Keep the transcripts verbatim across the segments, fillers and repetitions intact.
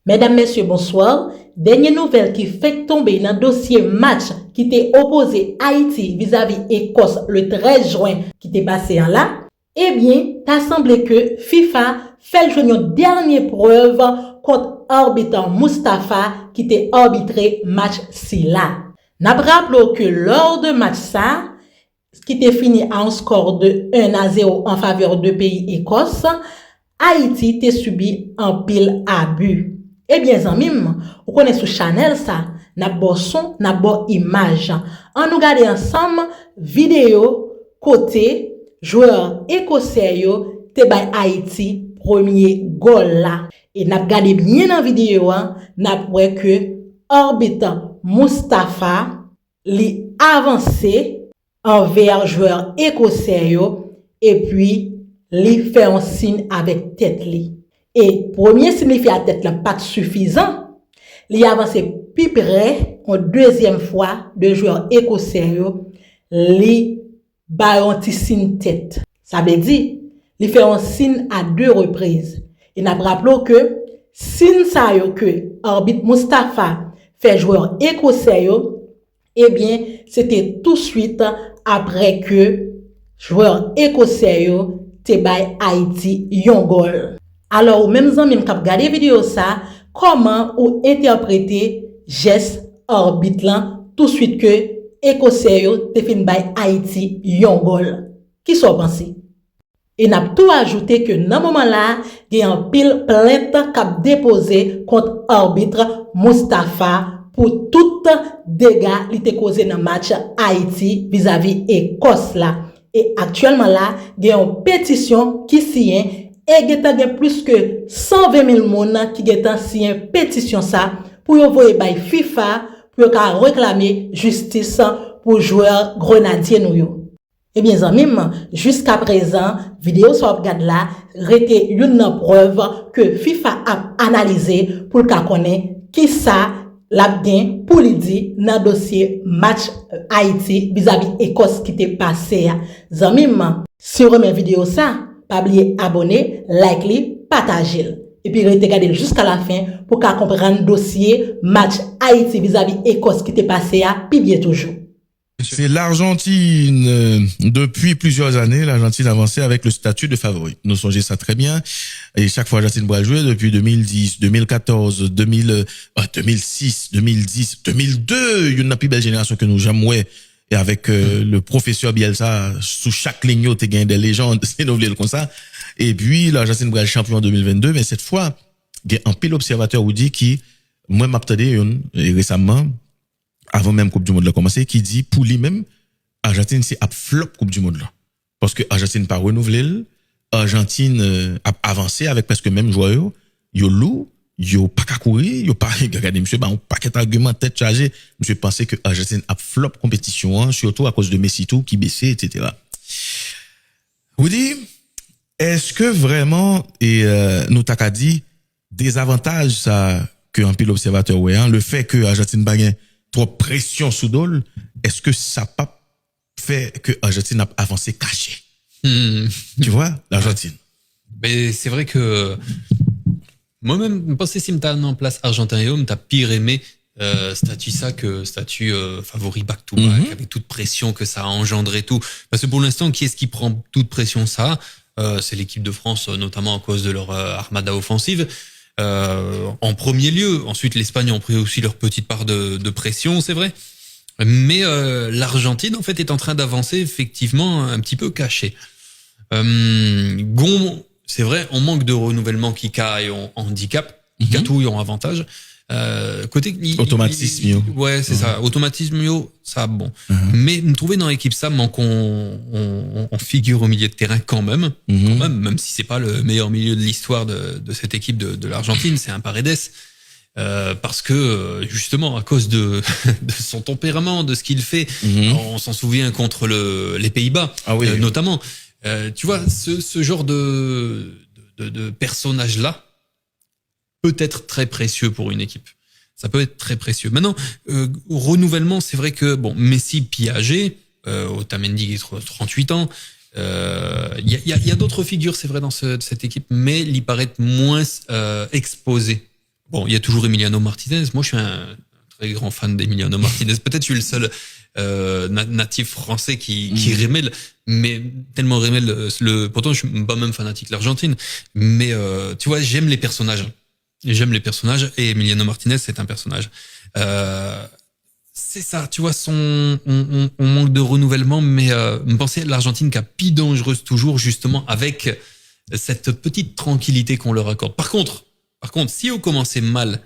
Medam, mesye, bonswa. Dènye nouvèl ki fèk tonbe nan dosye match ki te opoze Ayiti vizavi Ekòs le trèz jen ki te pase an la, ebyen, ta sanble ke fifa fè l jwenn yon dènye prèv kont arbit Moustapha ki te arbitre match sila. N ap raple w ke lè de match sa, ki te fini a yon skò de un à zéro an favè de peyi Ekòs, Ayiti te sibi anpil abi. Ebyen, zanmi m, ou konnen sou chanèl sa, n ap ba w son, n ap ba w imaj. Ann nou gade ansanm videyo kote jwè ekosè yo te bay Ayiti premye gòl la. E n ap gade byen nan videyo a, n ap wè ke arbit Moustapha, li avanse anvè jwè ekosè yo, epi li fè yon siy avèk tèt li. E premye siy li fè a tèt la pa t sifizan. Li avanse pi pre yon dezyèm fwa de jwè ekosè yo, li ba yo yon ti siy tèt. Sa vle di, li fè yon siy a de repriz. E n ap raple w ke siy sa yo ke arbit Moustapha fè jwè ekosè yo, ebyen, se te touswit apre ke jwè ekosè yo te bay Ayiti yon gòl. Alò, ou menm zanmi m k ap gade videyo sa, kòman ou entèprete jès arbit lan touswit ke ekosè yo te fin bay Ayiti yon gòl? Kisa w panse? E n ap tou ajoute ke nan moman la, gen anpil plent k ap depoze kont arbit Moustapha pou tout dega li te koze nan match Ayiti vizavi Ekòs la. E aktyèlman la, gen yon petisyon ki siyen e gentan gen plis ke san ven mil moun ki gentan siyen petisyon sa pou yo voye bay fifa pou yo ka reklame jistis pou jwè grenadye nou yo. Ebyen, zanmi m, jiskaprezan, videyo sa w ap gad la rete youn nan prèv ke fifa ap analize pou l ka konnen kisa l ap gen pou li di nan dosye match Ayiti vizavi Ekòs ki te pase a. Zanmi m, si w renmen videyo sa, pa bliye abòne, like li, pataje l. Epi rete gade l jiska lafen pou w ka konprann dosye match Ayiti vizavi Ekòs ki te pase a pi byen toujou. C'est l'Argentine. Euh, Depuis plusieurs années, l'Argentine avançait avec le statut de favori. Nou sonje sa trè byen. E chak fwa Argentine pral jwe, depi de mil dis, de mil katòz, de mil, euh, ah, de mil sis, de mil dis, de mil de, youn nan pi bèl jenerasyon ke nou janm wè. E avèk euh, le professeur Bielsa, sou chak liy yo te gen de lejann, si nou vle l konsa. Epi, l'Argentine pral chanpyon an de mil vennde, men sèt fwa, gen anpil obsèvatè ou di ki, mwen m ap tande youn, e resaman, avan menm Koup di Mond lan kòmanse, ki di pou li menm, Ajantin se ap flòp Koup di Mond lan. Paske Ajantin pa renouvle l, Ajantin euh, ap avanse avèk prèske menm jwè yo, yo lou, yo pa ka kouri, yo pa gade misye ba yon pakèt agiman tèt chaje, misye panse ke Ajantin ap flòp konpetisyon an, sitou akoz de Messi tou ki bese, etsetera. Rudy, èske vrèman e euh, nou ta ka di dezavantaj sa ke anpil obsèvatè wè an, le fè ke Ajantin pa gen twòp presyon sou do l, èske sa p ap fè ke Ajantin ap avanse kache? Hmm. Tu vois, l'Argentine. Men se vre ke mwen menm, m panse si m ta nan plas Ajanten yo, m ta pi renmen euh, stati sa ke stati euh, favori back to back, mm -hmm. Avec toute pression que ça a engendré tout. Parce que pour l'instant, qui est-ce qui prend toute pression ça euh, C'est l'équipe de France, notamment à cause de leur euh, armada offensive. Euh, en premier lieu. Ensuite, l'Espagne ont pris aussi leur petite part de, de pression, c'est vrai. Mais euh, l'Argentine, en fait, est en train d'avancer effectivement un petit peu caché. Euh, gon, c'est vrai, on manque de renouvellement qui caille en handicap, qui catouille en avantage. Euh, kote li, Otomatism yo. Ouais, c'est ça. Otomatism yo, sa bon. Men m twouve nan ekip sa mank on, on, on figure au milieu de terrain quand même. Quand même, même si c'est pas le meilleur milieu de l'histoire de, de cette équipe de, de l'Argentine, c'est un Paredes. Euh, parce que euh, justement à cause de, de son tempérament, de ce qu'il fait, on s'en souvient contre le, les Pays-Bas, Ah oui. euh, notamment. Euh, tu vois, ce, ce genre de, de, de personnage-là peut être très précieux pour une équipe. Ça peut être très précieux. Maintenant, euh, renouvellement, c'est vrai que bon, Messi pi âgé, euh, Otamendi qui a trente-huit ans, euh, il y a, il y a, il y a d'autres figures, c'est vrai, dans ce- cette équipe, mais li parèt moins euh, exposé. Bon, il y a toujours Emiliano Martinez. Moi, je suis un très grand fan d'Emiliano Martinez. Peut-être je suis le seul euh, natif français qui, qui mm. remet le, mais tellement remet le, le pourtant je suis pas même fanatique de l'Argentine, mais euh, tu vois, j'aime les personnages. J'aime les personnages et Emiliano Martinez, c'est un personnage. Euh, c'est ça, tu vois, son, on, on, on manque de renouvellement, mais euh, je pense que l'Argentine qui est plus dangereuse toujours, justement, avec cette petite tranquillité qu'on leur accorde. Par contre, par contre, si on commençait mal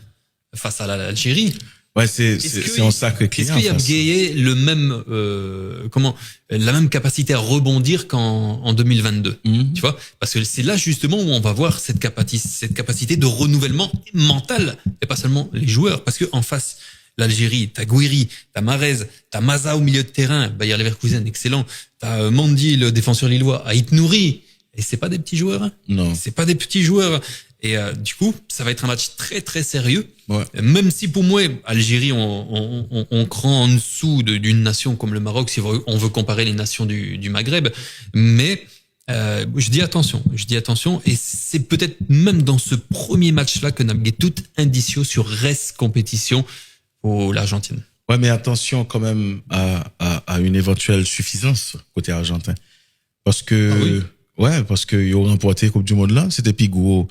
face à l'Algérie, Ouais, c'est c'est un sacré client. Est-ce qu'il y a gagné le même, euh, comment, la même capacité à rebondir qu'en en deux mille vingt-deux, mm -hmm. Tu vois ? Parce que c'est là justement où on va voir cette capacité, cette capacité de renouvellement mental, et pas seulement les joueurs. Parce qu'en face, l'Algérie, t'as Gouiri, t'as Mahrez, t'as Maza au milieu de terrain, Bayer Leverkusen, excellent, t'as euh, Mendy, le défenseur lillois, Ait Nouri, et c'est pas des petits joueurs. Hein. Non. C'est pas des petits joueurs. Et euh, du coup, ça va être un match très très sérieux. Ouais. Même si pour moi, Algérie, on, on, on, on cran en dessous d'une nation comme le Maroc, si on veut comparer les nations du, du Maghreb. Mais euh, je dis attention, je dis attention. Et c'est peut-être même dans ce premier match-là que n ap gen tout indicio sur reste compétition pour l'Argentine. Ouais, mais attention quand même à, à, à une éventuelle suffisance côté argentin. Paske, ah oui. Ouais, paske yo ranpòte Koup di Mond lan, se te pi gwo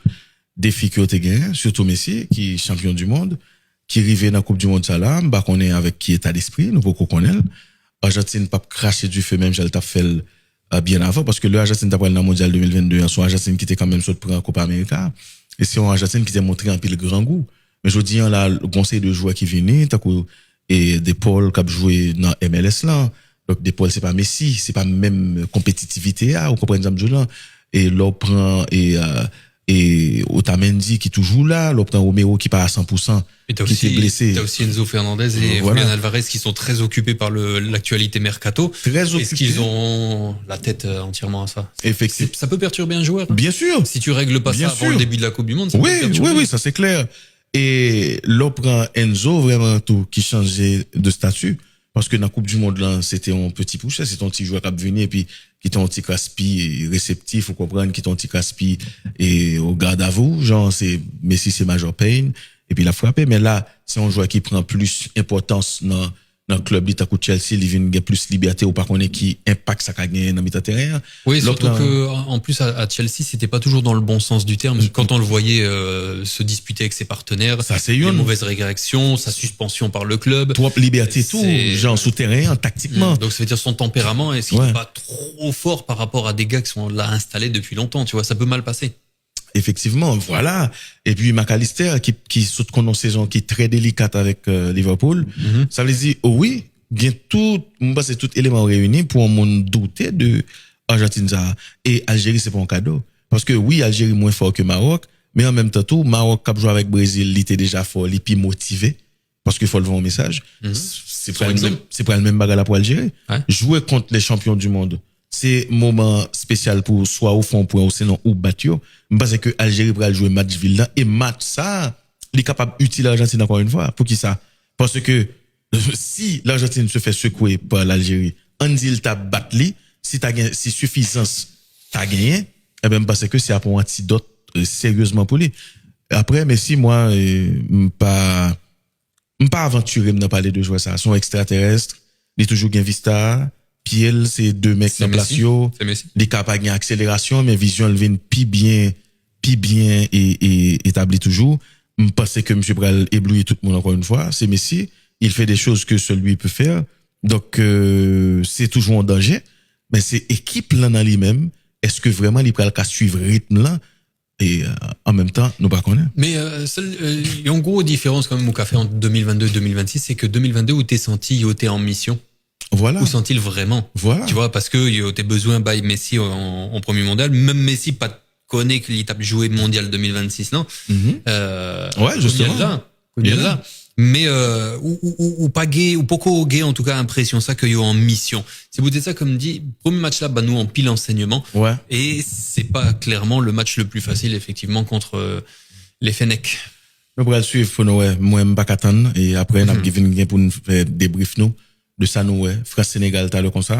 defi ke yo te genyen, sitou Messi, ki chanpyon di mond, ki rive nan Koup di Mond sa la, m pa konnen avèk ki eta despri, nou poko konnen l. Ajantin p ap krache dife menm jan l t ap fè l byen avan, paske lè Ajantin t ap pral nan Mondyal de mil vennde an, se yon Ajantin ki te kanmenm sot pran Kopa Amerika, e se yon Ajantin ki te montre anpil grangou. Men jodi an la, gon seri de jwè ki vini, tankou e De Paul k ap jwe nan M L S lan. Donk De Paul se pa Messi, se pa menm konpetitivite a, ou konprann sa m di w lan. E lè w pran e, e Otamendi ki toujou la, lè w pran Romero ki pa a san pou san, ki te blese. T'as aussi Enzo Fernandez et voilà. Julian Alvarez qui sont très occupés par l'actualité mercato. Très occupés. Est-ce qu'ils ont la tête euh, entièrement à ça ? Effectivement. Ça peut perturber un joueur. Bien sûr. Si tu règles pas bien ça sûr. Avant le début de la Coupe du Monde, ça oui, peut perturber. Oui, oui, ça c'est clair. E lè w pran Enzo vrèman tou ki chanje de stati, paske nan Koup di Mond lan se te yon peti pouchè, se te yon ti jwè k ap vini epi ki te yon ti kras pi reseptif, ou konprann, ki te yon ti kras pi e o gad a vou, jan se Messi se Major Payne, epi l ap frape, men la se yon jwè ki pran plis enpòtans nan nan klèb li tankou Chelsea, li vin gen plis libète, ou pa konnen ki enpak sa ka genyen nan mitan teren an. Oui, surtout que en plus à, à Chelsea, c'était pas toujours dans le bon sens du terme. Quand on le voyait euh, se disputer avec ses partenaires, ça c'est une mauvaise réaction, sa suspension par le club. Twòp libète tou, jan sou teren an, taktikman. Donc ça veut dire son tempérament, est-ce qu'il n'est pas trop fort par rapport à des gars qui sont là installés depuis longtemps, tu vois, ça peut mal passer. Efektivman, vwala. Epi Mac Allister, ki, ki sot konn yon sezon ki trè delikat avèk euh, Liverpool, mm -hmm. Sa vle di, oh, wi, gen tout, mwen panse tout eleman reyini pou yon moun doute de Ajantin sa. E Aljeri se pa yon kado. Paske wi, Aljeri mwen fò ke Mawòk, men an menm tan tou, Mawòk k ap jwe avèk Brezil, li te deja fò, li pi motive. Paske fò l voye yon mesaj. Se pral menm, se pral menm bagay la pou Aljeri. Jwe kont le champion du monde. Se moman espesyal pou swa ou fè yon pwen ou sinon ou bat yo. M panse ke Aljeri pral jwe match vil lan e match sa li kapab itil Ajantin ankò yon fwa. Poukisa? Paske si Lajantin se fè sekwe pa Laljeri, ann di l ta bat li, si ta gen, si sifizans ta genyen, enben m panse ke se ap yon antidòt seryezman pou li. Apre Messi, mwen, m pa M pa avantire m nan pale de jwè sa. Se yon ekstraterès, li toujou gen vista, pye l se de mèt nan plas yo, li ka pa gen akselerasyon, men vizyon l vin pi byen, pi byen e, e etabli toujou. M panse ke misye pral eblouyi tout moun ankò yon fwa. Se Messi, il fait des choses que seul lui peut faire. Donk, euh, se toujou yon danje, men se ekip lan nan li menm, èske vrèman li pral ka swiv ritm lan? E an menm tan, nou pa konnen. Men sèl yon gwo diferans kanmenm ou ka fè ant de mil vennde e de mil vennsis, se ke de mil vennde ou te santi yo te an misyon. Vwala. Ou santi l vrèman. Vwala. Tu vois, paske yo te bezwen bay Messi an premye mondyal. Menm Messi pa t konnen ke li t ap jwe mondyal de mil vennsis lan. Wè, jisteman. Kounye a la. Men euh, ou, ou, ou, ou pa gen, ou poko gen antouka enpresyon sa ke yo an misyon. Se poutèt sa ke m di, premye match la ban nou anpil ansèyman. E se pa klèman le match le plus facile effectivement contre euh, les Fennecs. Nou pral swiv pou nou wè. Mwen m pa ka tann e apre n ap vin gen pou n fè debrif nou de sa nou wè. Frans Senegal talè konsa.